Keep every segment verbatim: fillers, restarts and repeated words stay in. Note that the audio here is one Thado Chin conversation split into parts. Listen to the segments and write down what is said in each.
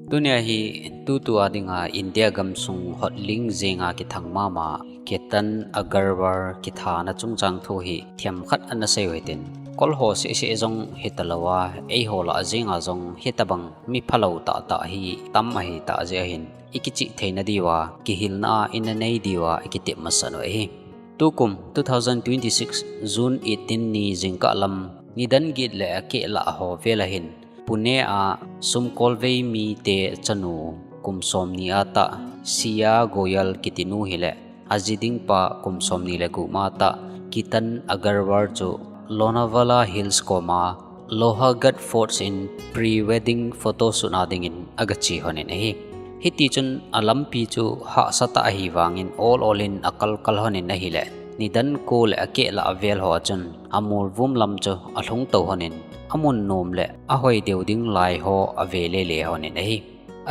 Tunia hi tutua dinga India gamsung hotling jenga kithang mama Ketan Agarwal kithana chungchang thu hi themkhat ana seiu hitin. Kol ho seh seh jong hitaloua, eiho lah jenga jong hitabang mi phalou tahtah hi tam ahitah jeh ahin, ikichih theina diuva, kihilna a ina nei diuva ikitep masat u ahi. Tukum two thousand twenty-six June eighteen ni jingkah lam nidan get le akeh lah ho vel ahin, Pune a sumkolvei mite chanu kum somni a tah Siya Goyal kitinu hile, aji ding pa kum somni le gup a tah Ketan Agarwal chu Lonavala Hills koma Lohagarh Forts in pre-wedding photoshoot na dingin agache honin ahi. Hitichun alampi chu hahsa tah ahi vangin ol ol in akal kal honin ahile, nidan ko le akeh lah avel ho a chun amol vum lam chu alhung tou honin, amun nom le ahoi deu ding lai ho ave lele honin ahi.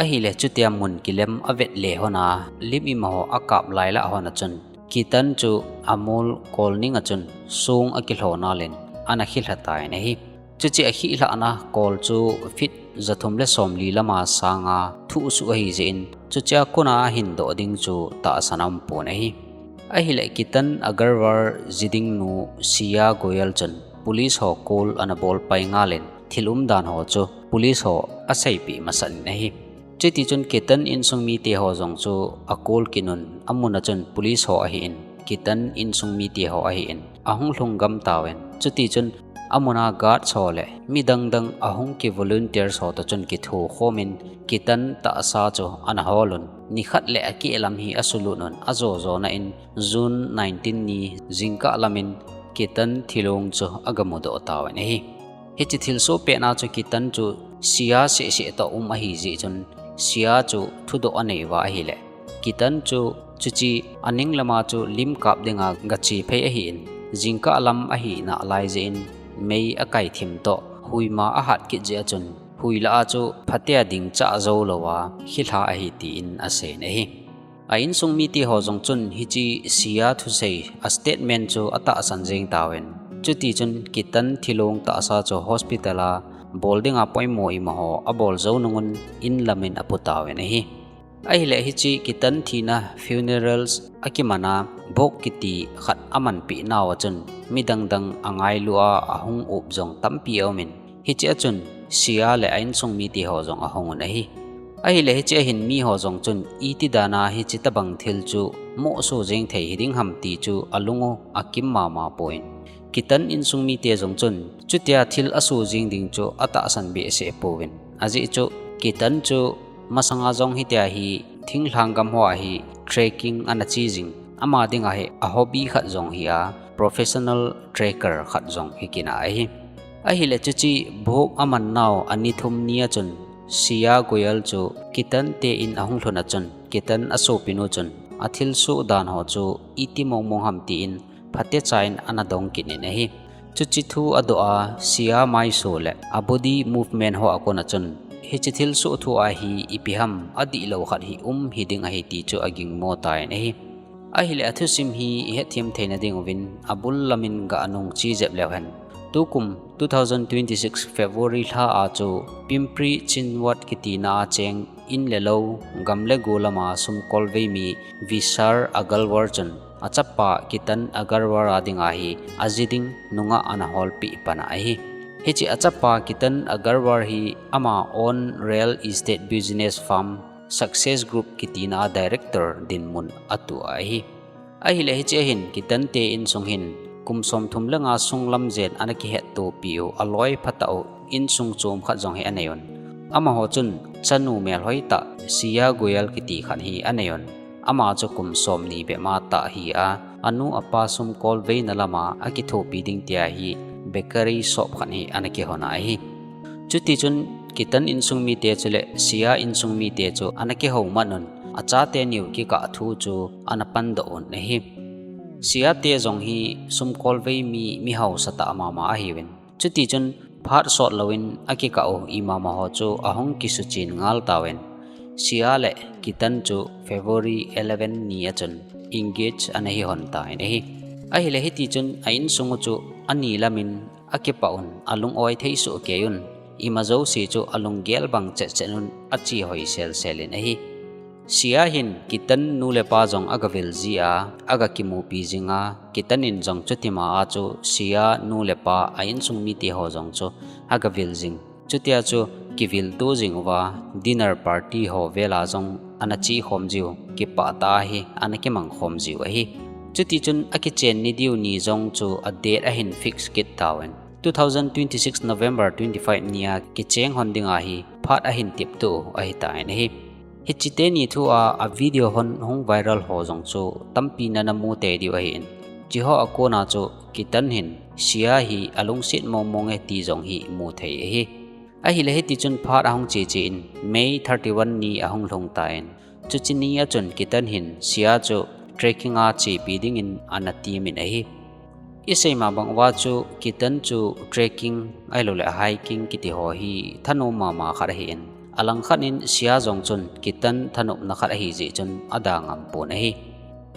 Ahile chutia mun kilem avet le hona, lim ima ho akap lai lah hon a chun, Ketan chu amol kol ning a chun song akilhona len ana khilha tan ahi. Chuche akhilhahna kol chu feet jathum le somli lama sanga thuhsuh ahi jeh in, chuchea kona ahin doh ding chu tahsan aumpon ahi. Ahile Ketan Agarwal ji dingnu Siya Goyal chun police ho call ana bol pai ngal in, thil umdan ho chu police ho aseipeh masat in ahi. Chutichun Ketan insung mite ho jong chu a call kit un, amun a chun police ho ahin, Ketan insung mite ho ahin, ahung lhung gam tauvin. Chutichun amun a guards ho le midang dang ahung ki volunteers ho toh chun kithokhom in, Ketan tahsa chu ana hol un, nikhat le akeh lam hi asulut un, ajo jona in June nineteen ni jingkah lam in Ketan thilong chu agamudoh tauvin ahi. Hiche thilsoh petna chu Ketan chu Siya seh seh toh um ahi jeh chun, Siya chu thudoh anei uva ahile, Ketan chu chuche aning lama chu lim kap dinga gache phei ahin, jingkah lam ahi nalai jeh in mei akai thim toh huima ahat kit jeh a chun, hui lah a chu phatea ding chah jou louva khilha ahi tin aseiyin ahi. A insung mite ho jong chun hiche Siya thusei a statement chu atahsan jeng tauvin. Chutichun Ketan thilong tahsa chu hospital a bol dinga poimo ima ho abol jou nungun in lam in apu tauvin ahi. Ahile hiche Ketan thina funerals akimana bhog kiti khat amanpeh nauva chun midang dang angailu a ahung up jong tampi aumin. Hiche a chun Siya le a insung mite ho jong ahung un ahi. Ahile hiche ahin mi ho jong chun iti dana hiche tabang thil chu moh so jeng thei hiding ham ti chu alung u akim mama poi. Ketan insung mite jong chun chutia thil aso jeng ding chu atahsan behseh pouvin. Ajeh chu Ketan chu masanga jong hitia hi thinglhang gam hoa hi trekking ana che jing. Ama dinga hi a hobby khat jong hi a, professional trekker khat jong hi kit ahi. Ahile chuche bhog aman nau ani thum ni a chun Siya Goyal chu Ketan te in ahung lhun a chun, Ketan asopinu chun athilsoh dan ho chu iti mong mong ham tin phatecha in ana dong kit in ahi. Chuche thu adoh a Siya maiso le a body movement ho a kon a chun, hiche thilsoh thu a hi ipi ham adihlou khat hi um hiding ahi ti chu agingmo tan ahi. Ahile athusim hi ihet them theina ding uvin abul lam in ga nung che jep leu hen. Tukum two thousand twenty-six February lha a chu Pimpri Chinchwad kitina a cheng in le lou, gam le go lama sumkolvei mi Vishal Agarwal chun achapa Ketan Agarwal a dinga hi aji ding nungah ana holpeh pan ahi. Hiche achapa Ketan Agarwal hi ama own real estate business firm Success Group kitina a director dinmun atu ahi. Ahile hiche ahin Ketan te insung hin kum somthum le nga sung lam jen ana kihettopi u aloi phatah u insung chom khat jong hi anei un. Amaho chun chanu melhoi tah Siya Goyal kiti khat hi anei un. Ama chu kum somni bep ma tah hi a, anu apa sumkolveina lama akithopi ding tia hi bakery shop khat hi ana kihon ahi. Chutichun Ketan insung mite chule Siya insung mite chu ana kihou man un, achate niu kikah thu chu ana pandoh un ahi. Siya te jong hi sumkolvei mi, mi hausa tah mama ahiuvin. Chutichun phat sot louvin akikah u imama ho chu ahung kisuchen ngal tauvin. Siya le Ketan chu February eleven ni a chun engage ana hi hon tan ahi. Ahile hitichun a insung u chu ani lam in akipah un, alung-oi thei soh kei un. Ima jouse chu alunggel bang chet chet un ache hoi sel sel in ahi. Sia hin Kitan nu le pa jong aga vil jia, aga kimupi jinga, Kitan in jong chutima a chu Sia nu le pa a insung mite ho jong chu aga vil jing. Chutia chu kivilto jing uva, dinner party ho vela jong ana che khom jiu, kipah tah a hi ana kimang khom jiu ahi. Chuti chun akichen ni diu ni jong chu a date ahin fix kit tauvin, two thousand twenty-six November twenty-five nia kicheng hon dinga hi phat ahin tep to ahitan ahi. Hiche teni thua a video hon hung viral ho jong chu tampi nana mu tei diu ahin. Hicheho a kona chu Kitan hin Sia hi alungset mong mong e ti jong hi mu thei ahi. Ahile hiti chun phat ahung che che in May thirty-one ni ahung lhung tan, chuche nia chun Kitan hin Sia chu trekking a chepi dingin ana temin ahi. Isei ma bang uva chu Kitan chu trekking ahilouleh hiking kiti ho hi thanom mama khat ahin, alangkhat in Sia jong chun Kitan thanopna khat ahi jeh chun ada ngam pon ahi.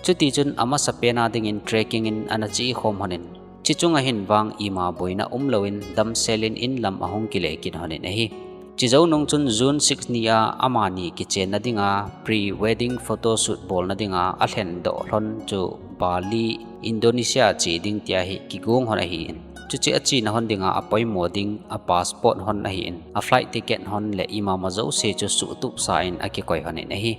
Chuti chun amasa pena dingin trekking in ana che khom honin, chuche chunga hin vang ima boina umlouvin damsel in inlam ahung kile kit honin ahi. Chujou nung chun June six nia amani kichenna dinga pre-wedding photoshoot bolna dinga alhen doh lhon chu Bali, Indonesia che ding tia hi kigong hon ahin, chuche achena hon dinga apoimo ding a passport hon ahin, a flight ticket hon le imama jouse chu suhtup sa in akikoi honin ahi.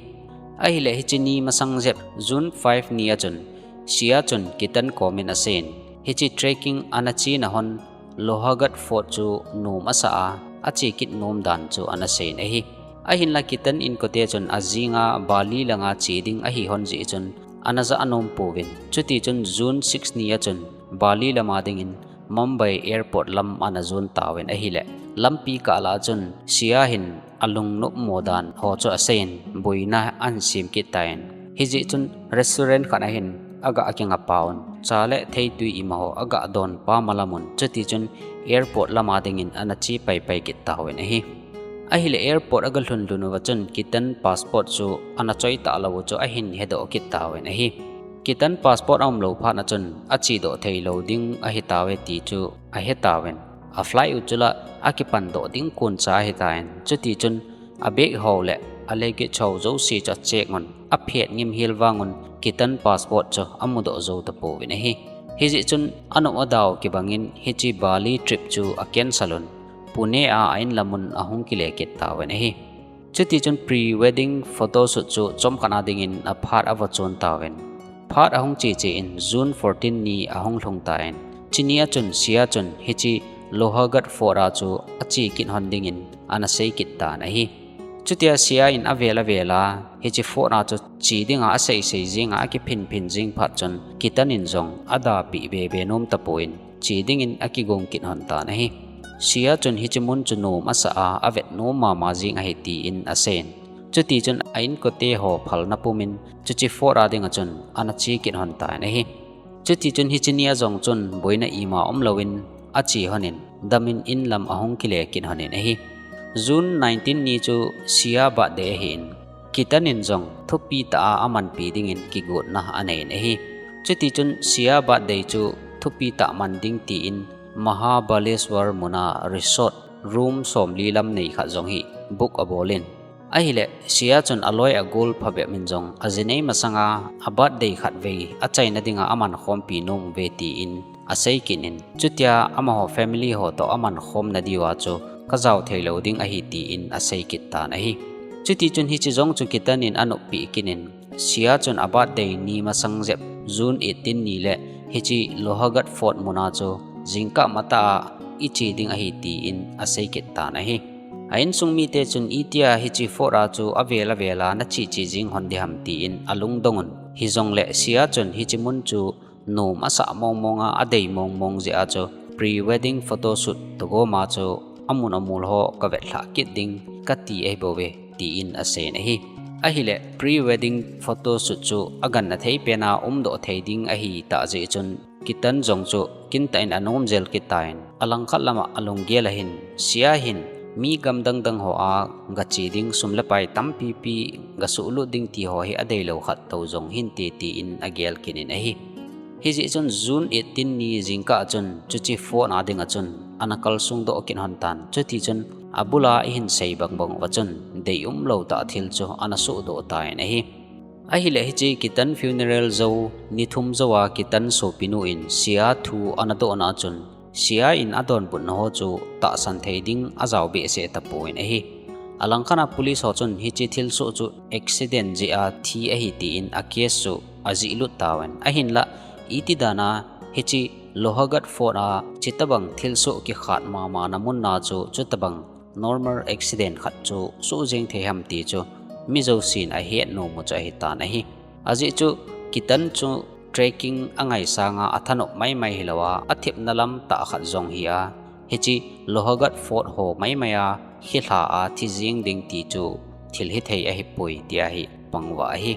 Ahile hiche ni masang jep June five nia chun Sia chun Kitan komin aseiyin, hiche trekking ana chena hon Lohagarh Fort chu nom asa a, ache kit nom dan chu ana seiyin ahi. Ahinla Kitan inkote chun ajinga Bali langa che ding ahi hon jeh chun ana ja anom pouvin, chuti chun June six nia chun Bali lama dingin Mumbai Airport lam ana jon tauvin ahile, lampi kah lah a chun Sia hin alungnop mo dan ho chu aseiyin, boina ahin sem kit tan. Hijeh chun restaurant khat a hin aga kinga pauvin, cha le theitwi imaho aga don pama lamun, chuti chun airport lama dingin ana che pai pai kit tauvin ahi. Ahile airport aga lhun lhun uva chun Kitan passport chu ana choi talou u chu ahin hedoh kit tauvin ahi. Kitan passport aumlou phat a chun ache doh theilou ding ahitauve ti chu ahe tauvin, a flight u chu la akipan doh ding kon cha ahitan, chuti chun a bag ho le a luggage ho jouse chu acheck un, aphet ngim hel vangun Kitan passport chu amudoh jou tapouvin ahi. Hijeh chun anop adau kibangin hiche Bali trip chu a cancel un, Pune a a inlamun ahung kile kit tauvin ahi. Chuti chun pre-wedding photoshoot chu chomkhat a dingin aphat ava chon tauvin, phat ahung che che in June fourteen ni ahung lhung tan, chunia chun Sia chun hiche Lohagarh Fort a chu ache kit hon dingin ana sei kit tan ahi. Chutia Sia in avel avel a hiche fort a chu che dinga asei sei jinga akiphin phin jing phat chun Kitan in jong ada pi be be nom tapon, che dingin akigong kit hon tan ahi. Sia chun hiche mun chu nom asa a, avet nom mama jing ahi tin aseiyin, chuti chun a inkote ho phalna pumin chuche fort a dinga chun ana che kit hon tan ahi. Chuti chun hiche nia jong chun boina ima umlouvin ache honin, damin inlam ahung kile kit honin ahi. June nineteen ni chu Sia birthday ahin, Kitan in jong thupi tah a amanpi dingin kigotna aneiyin ahi. Chuti chun Sia birthday chu thupi tah man ding tin Mahabaleshwar muna resort room somli lam nei khat jong hi book abolin, ahile Sia chun aloi agol phabep in jong ajinei masanga a birthday khatvei achaina dinga aman khompi nom uve tin asei kit in, chutia amaho family ho toh aman khomna diuva chu kajao theilou ding ahi tin asei kit tan ahi. Chuti chun hiche jong chu Kitan in anoppi kit in, Sia chun a birthday ni masang jep June eighteen ni le hiche Lohagarh Fort muna chu jingkah matah a iche ding ahi tin asei kit tan ahi. A insung mite chun itia hiche fort a chu avel avel a nache che jing hon diham tin alungdong un. Hijongle Sia chun hiche mun chu nom asah mong mong a, adei mong mong jeh a chu pre-wedding photoshoot toh goma chu amun amol ho kavet lhah kit ding kati ahibouve tin aseiyin ahi. Ahile pre-wedding photoshoot chu aganna thei pena umdoh thei ding ahitah jeh chun Kitan jong chu kintah in anom jel kit tan, alangkhat lama alunggel a hin Sia hin mi gam dang dang ho a gache ding sum le pai tampi pi gasuhlut ding ti ho hi adeilou khat tou jong hinte tin agel kit in ahi. Hijeh chun June eighteen ni jingkah chun chuche fort a dinga chun ana kalsung doh kit hon tan. Chuti chun abula ihin sei bang bang uva chun deium lou tah thil chu ana sohdoh tan ahi. Ahile hiche Kitan funeral jou, ni thum jouva Kitan sopinu in Sia thu ana dohna chun, Sia in adonbutna ho chu tahsan thei ding ajao behseh tapon ahi. Alangkhat a police ho chun hiche thilsoh chu accident jeh a thi ahi tin a case chu ajihlut tauvin. Ahinlah, iti dan a hiche Lohagarh Fort a chuti bang thilsoh kikhat mama na mun a chu chuti bang normal accident khat chu soh jeng thei ham ti chu mi jousen ahet nom u chu ahi tan ahi. Ajeh chu Kitan chu trekking angai sanga athanop maimai hilou a, athepna lam tah khat jong hi a, hiche Lohagarh Fort ho maimai a khilha a thi jeng ding ti chu thil hithei ahipoi tia hi pang uva ahi.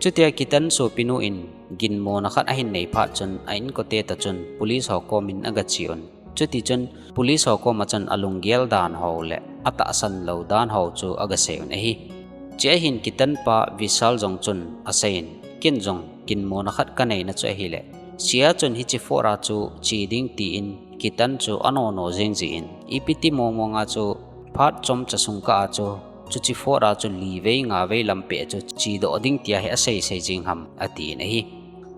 Chutia Kitan sopinu in ginmona khat ahin nei phat chun a inkote toh chun police ho komin aga che un. Chuti chun police ho koma chun alunggel dan ho le atahsan lou dan ho chu aga sei un ahi. Chea hin Kitan pa Vishal jong chun asei in, ken jong ginmona khat kanei na chu ahile, Sia chun hiche fort a chu che ding tin Kitan chu anono jing jin, ipi ti mong mong a chu phat chomcha sung kah a chu chuche fort a chu li vei nga vei lam peh chu che doh ding tia hi asei sei jing ham atin ahi.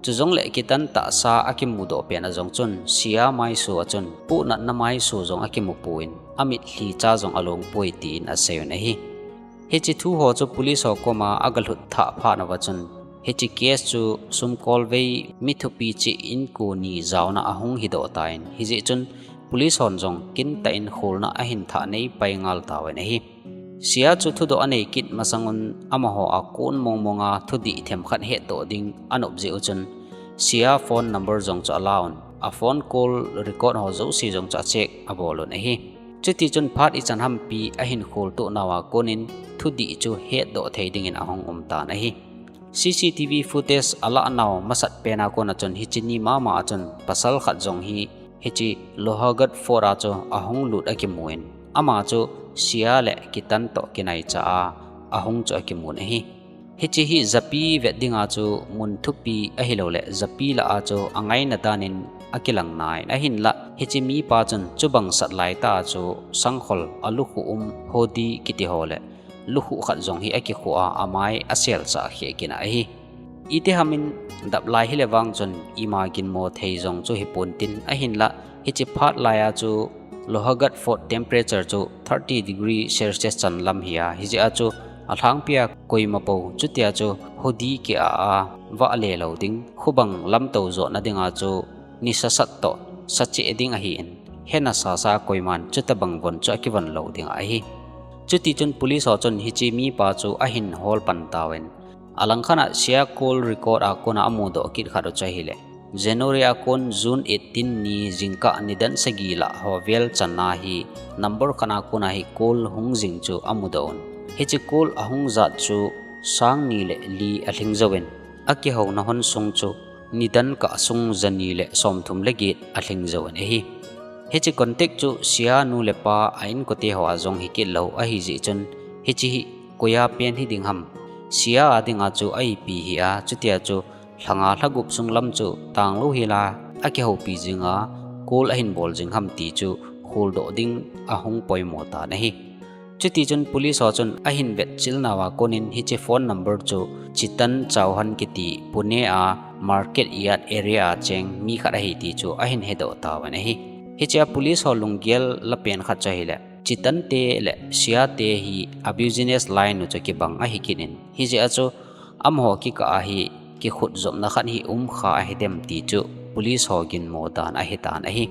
Chujongle Kitan tahsa akimu doh pen a jong chun Sia maisu a chun puhnatna maisu jong akimu pon, amitlhi cha jong along poi tin asei un ahi. Hiche thu ho chu police ho koma aga lhut thah phat uva chun hiche case chu sumkol vei mi thupi cheh inko ni jaona ahung hidoh tan, hijeh chun police hon jong kintah in kholna ahin thah nei pai ngal tauvin ahi. Sia chu thudoh anei kit masang un amaho a kon mong mong a thudih themkhat hetdoh ding anop jeh u chun Sia phone number jong chu ala un, a phone call record ho jouse jong chu a check abol un ahi. Chuti chun phat ichan hampi ahin kholtoh nauva konin thudih chu hetdoh thei dingin ahung um tan ahi. C C T V footage alah nau masat pen a kon a chun hiche ni mama a chun pasal khat jong hi hiche Lohagarh Fort a chu ahung lut akimun, ama chu Sia le Kitan toh kinaicha a ahung chu akimun ahi. Hiche hi japi vet dinga chu mun thupi ahilou le japi lah a chu angaina danin akilang nai. Ahinlah hiche mipa chun chubang sat laitah a chu sangkhol alukhuh um hoodie kiti ho le lukhuh khat jong hi akikhuh a, amai asel cha kheh kit in ahi. Iti hamin dap lai hile vang chun ima ginmo thei jong chu hipon tin, ahinlah hiche phat lai a chu Lohagarh Fort temperature chu thirty degree Celsius chan lam hi a, hijeh a chu alhangpi a koima pou chutia chu hoodie ki a a vah le lou ding, khubang lamtou jotna dinga chu nisa sat toh sa cheh ding ahin, hena sasa koiman chuti bang von chu akivon lou ding ahi. Chuti chun police ho chun hiche mipa chu ahin hol pan tauvin. Alangkhat a Sia call record a kona amudoh kit khat u chu ahile, January a kon June eighteen ni jingkah nidan sagi lah ho vel chan a hi number khat a kona hi call hung jing chu amudoh un. Hiche call ahung jat chu sang ni le li alhing jouvin, akihouna hon sung chu nidan kah sung jani le somthum le get alhing jouvin ahi. Hiche contact chu Sia nu le pa a inkote ho a jong hi kit lou ahi jeh chun, hiche hi koia pen hi ding ham, Sia a dinga chu a ipi hi a, chutia chu lhanga lhagup sung lam chu tanglou hila akihoupi jinga call ahin bol jing ham ti chu kholdoh ding ahung poimo tan ahi. Chuti chun police ho chun ahin vetchil nauva konin hiche phone number chu Chetan Chauhan kiti Pune a Market Yard area a cheng mi khat ahi ti chu ahin hedoh tauvin ahi. Hichea police ho lunggel la pen khat chu ahile, Chetan te le Sia te hi a business line u chu kibang ahi kit in, hijeh a chu amaho kikah a hi kikhut jopna khat hi um kha ahi dem ti chu police ho ginmo dan ahi tan ahi.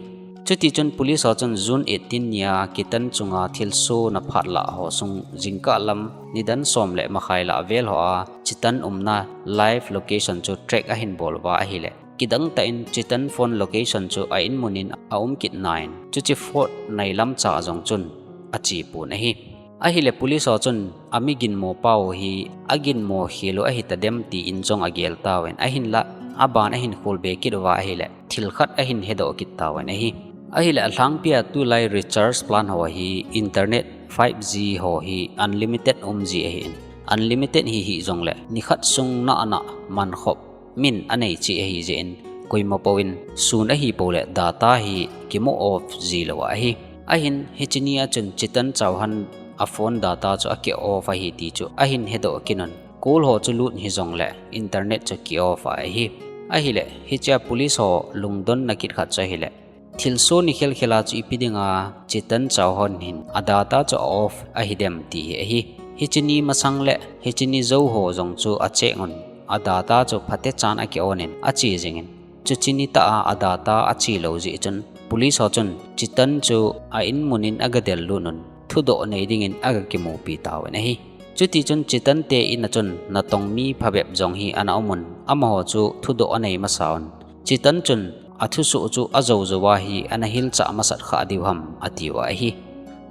Chuti chun police ho chun June eighteen nia Chetan chunga thilsohna phat lah ho sung jingkah lam nidan som le makhai lah vel ho a Chetan umna live location chu track ahin bol uva ahile, kidang tah in Chetan phone location chu a inmun in a um kit nan, chuche fort nailam cha jong chun ache pon ahi. Ahile police ho chun ami ginmo pau hi aginmo khel u ahi tadem tin jong agel tauvin, ahinlah aban ahin kholbe kit uva ahile thil khat ahin hedoh kit tauvin ahi. Ahile alhangpi a tulai recharge plan ho hi internet five G ho hi unlimited um ji ahin, unlimited hi hih jongle nikhat sung nahna mankhop min anei cheh ahi jeh in koima pouvin sun ahi pou le data hi kimo off ji lou ahi. Ahin hiche nia chun Chetan Chauhan a phone data chu akioff ahi ti chu ahin hedoh kit un. Call ho chu lut hijong le internet chu kioff ahi. Ahile hichea police ho lungdonna kit khat chu ahile, thilsoh ni khelkhel a chu ipi dinga Chetan Chauhan hin a data chu a off ahi dem ti hi ahi. Hiche ni masang le hiche ni jou ho jong chu a check un, a data chu phatechan a ki on in a che jingin, chuche ni tah a a data a che lou jeh chun police ho chun Chetan chu a in mun in a ga del lut un, thudoh nei dingin a ga kimupi tauvin ahi. Chuti chun Chetan te in a chun natong mi phabep jong hi ana um un, amaho chu thudoh a nei masa un. Chetan chun a thusoh chu a jou jou a hi ana hilchah masat kha diu ham a tiu ahi.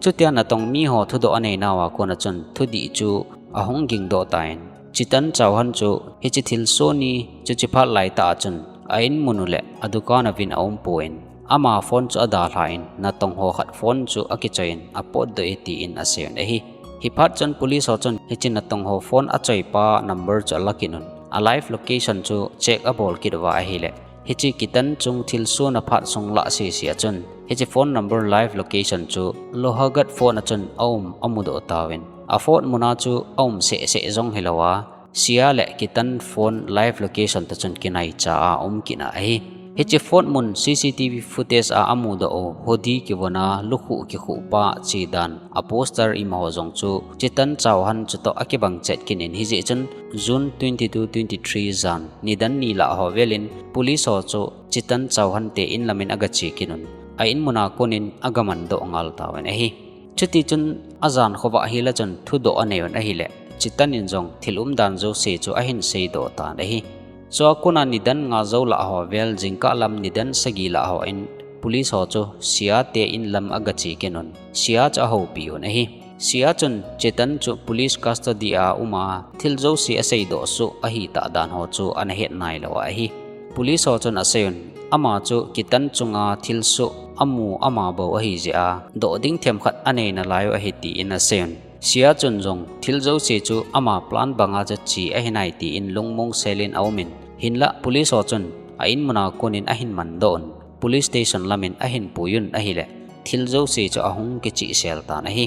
Chutia natong mi ho thudoh a nei nauva kona chun thudih chu a hung gingdoh tan, Chetan Chauhan chu hiche thilsoh ni chuche phat lai tah a chun a in mun u le a dukan a vin a um pon, ama phone chu a dalhan natong ho khat phone chu a kichoi in a potdoh e tin a seiyun ahi. Hiphat chun police ho chun hiche natong ho phone a choipa number chu a la kit un, a live location chu check a bol kit uva ahile, hiche Chetan chung thilsoh na phat sung lah sese a chun hiche phone number live location chu Lohargat phone a chun a um a mudoh tauvin, a phone mun a chu a um sehseh jong hilou a, Sia le Chetan phone live location toh chun kinaicha a um kit na ahi. Hiche phone mun C C T V footage a a mudoh u hoodie kivon a lukhuh kikhuh pa che dan a poster imaho jong chu Chetan Chauhan chutoh a kibang chet kit in, hijeh chun June twenty-two twenty-three jan nidan ni lah ho vel in police ho chu Chetan Chauhan te in lam in a ga che kit un, a in mun a kon in a ga mandoh ngal tauvin ahi. Chuti chun a jan khovah hila chun thudoh a nei un ahile, Chetan in jong thil umdan jouse chu a hin seidoh tan ahi. Chua kona nidan nga jou lah ho vel jingkah lam nidan sagi lah ho in police ho chu Sia te in lam a ga che kit un, Sia chu a houpi un ahi. Sia chun Chetan chu police custody a um a thil jouse a seidoh soh ahi tah dan ho chu ana het nailou ahi. Police ho chun a seiyun, ama chu Chetan chunga thilsoh a mu ama bou ahi jeh a doh ding themkhat a nei nalai u ahi tin a seiyun. Sia chun jong thil jouse chu ama plan banga chu che ahi nai tin lungmong sel in a um in, hinlah police ho chun a in mun a kon in a hin mandoh un, police station lam in a hin pui un ahile, thil jouse chu a hung kichih sel tan ahi.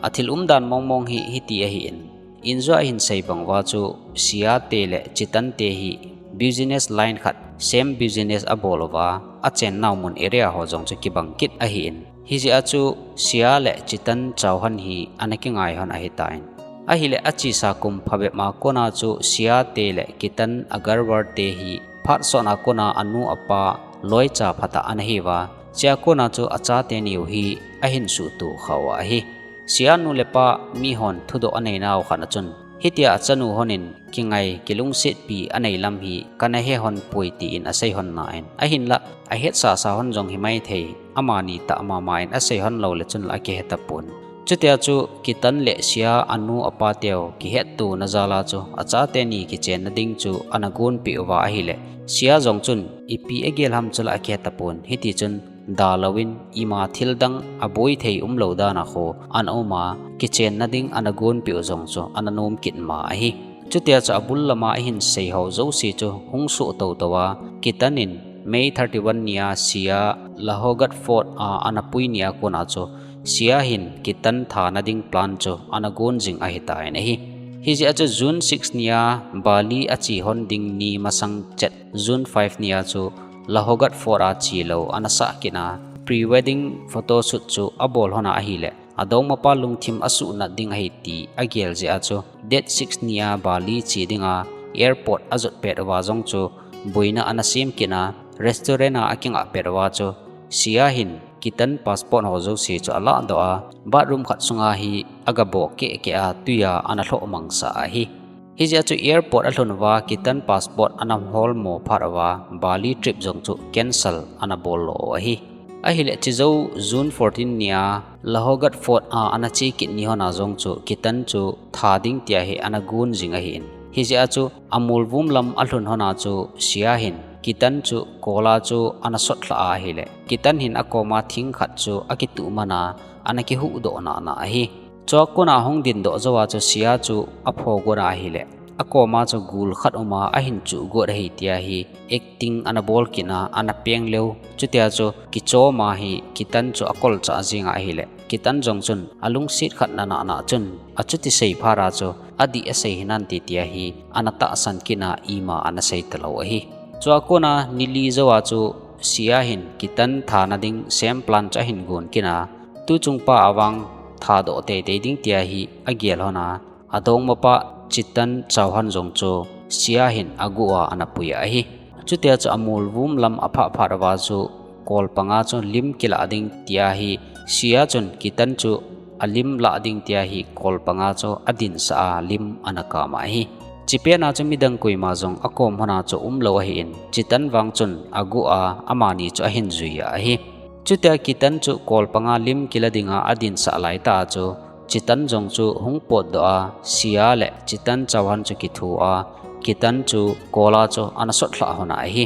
A thil umdan mongmong hi hiti ahin, in jua hin sei bang uva chu Sia te le Chetan te hi business line khat, same business a bol uva, a chennau mun area ho jong chu kibang kit ahin. Hijeh a chu Sia le Chetan Chauhan hi ana kingai hon ahi tan. Ahile a chesa kum phabep ma kona chu Sia te le Chetan Agarwal te hi phat sot na kona a nu a pa loicha phatah ana hi uva, chea kona chu a chate niu hi a hin suhtuh kha u ahi. Sia nu le pa mihon thudoh a nei nau khat a chun, hitia a chanu hon in kingai kilungsetpi a nei lam hi kana he hon poi tin a sei hon nain, ahinlah a hetsahsa hon jong hi maithei, amani tah mama in a sei hon lou le chun la a kihe tapon. Chutia chu Chetan le Sia a nu a pa teu kihetto na jal a chu a chate ni kichenna ding chu ana gonpeh uva ahile, Sia jong chun ipi a gel ham chu la a kihe tapon, hiti chun dalou in ima thil dang a boi thei umlou dan a kho ana um a, kichenna ding ana gonpeh u jong chu ana nom kit ma ahi. Chutia chu a bul lama a hin sei ho jouse chu hung suh toto a, Chetan in May thirty-one nia Sia Lohargat Fort a ana pui nia kona chu Sia hin Chetan thana ding plan chu ana gon jing ahi tan ahi. Hijeh a chu June six nia Bali a che hon ding ni masang chet June five nia chu Lohargat Fort a che lou ana sah kit a, pre-wedding photoshoot chu a bol hon a ahile, a dongmapa lungthim a suhnat ding ahi ti a gel jeh a chu date six nia Bali che dinga airport a jot pet uva jong chu boina ana sem kit a, restaurant a a kingah pet uva chu Sia hin Chetan passport ho jouse chu a lahdoh a, bathroom khat sunga hi a ga boh kehkeh a, tui a ana lhoh mangsah ahi. Hijeh a chu airport a lhun uva Chetan passport ana holmo phat uva Bali trip jong chu cancel ana bol lo u ahi. Ahile chejou June fourteen nia Lohargat Fort a ana che kit ni hon a jong chu Chetan chu tha ding tia hi ana gon jing ahin. Hijeh a chu a molvum lam a lhun hon a chu Sia hin Chetan chu kol a chu ana sotlha a ahile, Chetan hin a koma thing khat chu a kituh man a, ana kihuhdoh nana ahi. Chua kona hung dindoh jou a chu Sia chu a phogon a ahile, akoma chu gul khat uma ahin chuh got ahi tia hi acting ana bol kit a, ana peng leu. Chutia chu kichoma hi Kitan chu akolcha jinga ahile, Kitan jong chun alungset khat nana na chun achuti sei phara chu adih asei hinante tia hi ana tahsan kit a, ima ana sei talou ahi. Chua kona nili jouva chu Sia hin Kitan thana ding sem plan chu ahin gon kit a, tuchung pa avang thadoh teitei ding tia hi agel hon a, adongmapa Chitan Chauhan jong chu Sia hin aguh a ana pui ahi. Chutia chu amol vum lam aphah phat uva chu kolpanga chu lim kilah ding tia hi Sia chun Kitan chu alim lah ding tia hi kolpanga chu adinsah a lim ana kama ahi. Chipena chu midang koima jong akom hona chu umlou ahin, Chitan vang chun aguh a amani chu ahin jui a ahi. Chutia Kitan chu kolpanga lim kila dinga adinsah laitah a chu Chitan jong chu hung potdoh a, Sia le Chitan Chauhan chu kitho a, Kitan chu kola chu ana sotlhah hon a ahi.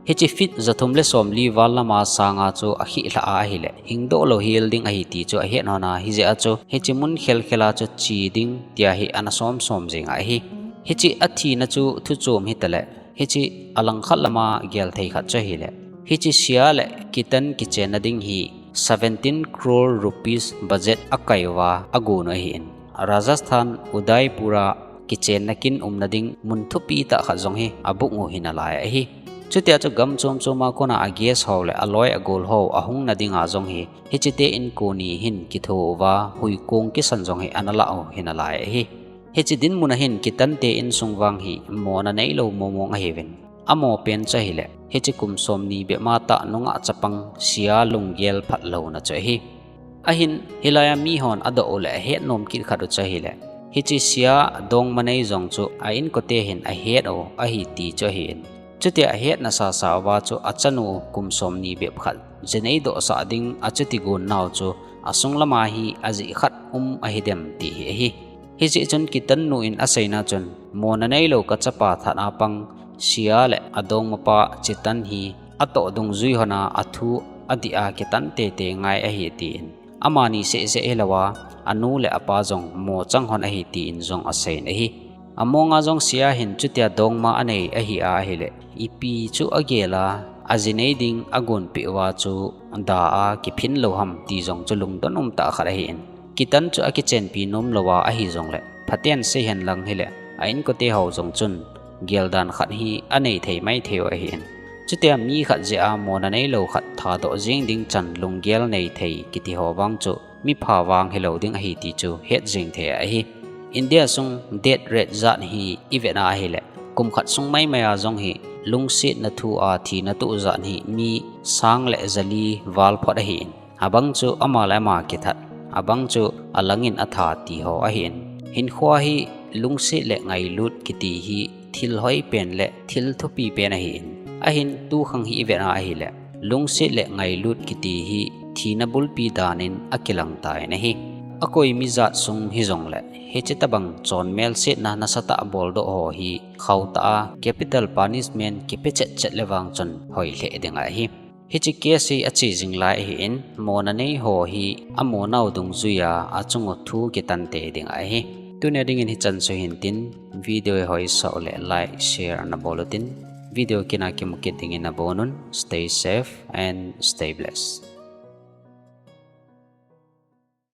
Hiche feet jathum le somli val lama sanga chu akhihlah a ahile, hingdoh lou hel ding ahi ti chu ahet hon a, hijeh a chu hiche mun khelkhel a chu che ding tia hi ana somsom jing a ahi. Hiche athina chu thuchom hitale, hiche alangkhat lama gel thei khat chu ahile, hiche Sia le Kitan kichenna ding hi seventeen crore rupees budget akai uva agon u ahin, Rajasthan Udaipur a kichenna kin umna ding mun thupi tah khat jong hi abook u hinalai ahi. Chutia chu gam chom choma kona a guest ho le aloi agol ho ahungna dinga jong hi hichete in koni hin kitho uva huikong kisan jong hi analah u hinalai ahi. Hiche dinmun a hin Kitante insung vang hi mona neilou mong mong ahiuvin, amo pen chu ahile, hiche kum somni bep matah nungah chapang Sia lunggel phatlouna chu ahi. Ahin, hilaiya mihon adoh u le ahet nom kit khat u chu ahile, hiche Sia dongma nei jong chu a inkote hin ahet u ahi ti chu ahin, chutia ahetna sasa uva chu achanu kum somni bep khat jinei dohsah ding achuti gonnau chu asung lama hi ajeh khat um ahidem ti hi ahi. Hijeh chun Kitannu in aseina chun, mona neilou kachapa that a pang Sia le adongmapa Chitan hi atoh dungjui hon a athu adih a Kitan teitei ngai ahi tin, amani sehseh hilouva anu le apa jong mochang hon ahi tin jong aseiyin ahi. Amonga jong Sia hin chutia dongma anei ahi a ahile, ipi chu agel a, ajinei ding agonpeh uva chu da a kiphin lou ham ti jong chu lungdon umtah khat ahin, Kitan chu akichenpi nomlouva ahijongle, phaten seihen lang hile, a inkote ho jong chun geldan khat hi anei thei maithei u ahin, chutia mi khat jeh a mona neilou khat thadoh jeng ding chan lunggel nei thei kiti ho vang chu mipha vang hilou ding ahi ti chu het jeng thei ahi. India sung death rate jat hi ivet a ahile, kum khat sung maimai a jong hi lungsetna thu a thina toh jat hi mi sang le jali val phot ahin, abang chu ama le ama kithat, abang chu alangin atha ti ho ahin, hinkhoa hi lungset le ngailut kiti hi thil hoipen le thil thupipen ahin, ahin tukhang hi ivet a ahile, lungset le ngailut kiti hi thina bulpi danin akilang tan ahi. Akoi mi jat sung hijongle, hiche tobang chonmel setna nasatah boldoh ho hi khautah a capital punishment kipe chetchet le vang chun hoi lheh ding ahi. Hiche case hi ache jing lai ahin, mona nei ho hi amonau dungjuia achung u thu kitan tei ding ahi. Tunia dingin hichan chu hintin, video hi hoisah u le like, share ana bol utin, video kina kimu kit dingin nabonun, stay safe and stay blessed.